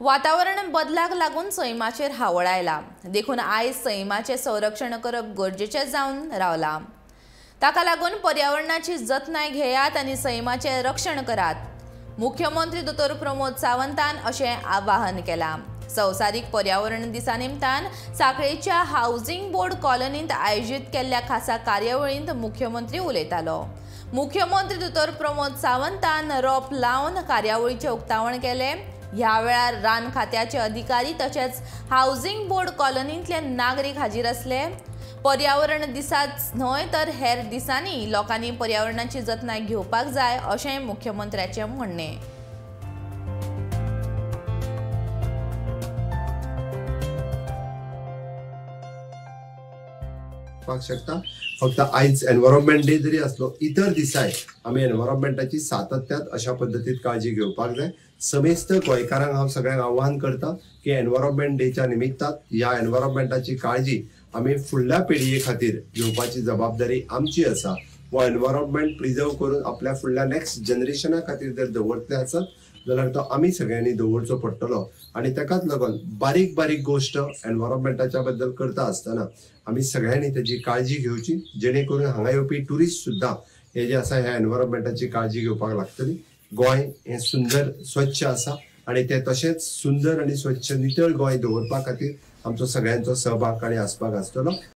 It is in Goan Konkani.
वातावरण बदलाक लागून सैमाचेर हावळ आयला, देखून आयज सैमाचें संरक्षण करप गरजेचें जावन रावलां। ताका लागून पर्यावरणाची जतनाय घेयात आनी सैमाचें रक्षण करात, मुख्यमंत्री दोतोर प्रमोद सावंतान अशें आवाहन केलां। संवसारीक पर्यावरण दिसा निमतान सांखळेच्या हावजिंग बोर्ड कॉलनींत आयोजीत केल्ल्या खासा कार्यावळींत मुख्यमंत्री उलयतालो। मुख्यमंत्री दोतोर प्रमोद सावंतान रोप लावन कार्यावळीचें उक्तावण केलें। ह्या वेळार रान खात्याचे अधिकारी तशेंच हावजिंग बोर्ड कॉलनींतले नागरीक हाजीर आसले। पर्यावरण दिसाच न्हय तर हेर दिसांनी लोकांनी पर्यावरणाची जतनाय घेवपाक जाय अशें मुख्यमंत्र्याचें म्हणणें। शकता फक्त आयज एनवायरमेंट डे जरी आसलो, इतर दिसाय आमी एनवायरमेंटाची सातत्यात अशा पद्दतीत काळजी घेवपाक जाय। समेस्त गोंयकारांक हांव सगळ्यांक आव्हान करता की एनवायरमेंट डेच्या निमित्तान ह्या एनवायरमेंटाची काळजी आमी फुडल्या पिळगे खातीर घेवपाची जबाबदारी आमची आसा। वो एनवायरमेंट प्रिजर्व करून आपल्या फुडल्या नेक्स्ट जनरेशना खातीर जर दवरतले आसत जाल्यार तो आमी सगळ्यांनी दवरचो पडटलो आनी ताकाच लागून बारीक बारीक गोश्ट एनवायरमेंटाच्या बद्दल करता आसतना आमी सगळ्यांनी ताजी काळजी घेवची, जेणे करून हांगा येवपी ट्युरिस्ट सुद्दां हे जे आसा ह्या एनवायरमेंटाची काळजी घेवपाक लागतली। गोंय हें सुंदर स्वच्छ आसा आनी तें तशेंच सुंदर आनी स्वच्छ नितळ गोंय दवरपा खातीर आमचो सगळ्यांचो सहभाग आनी आसपाक आसतलो।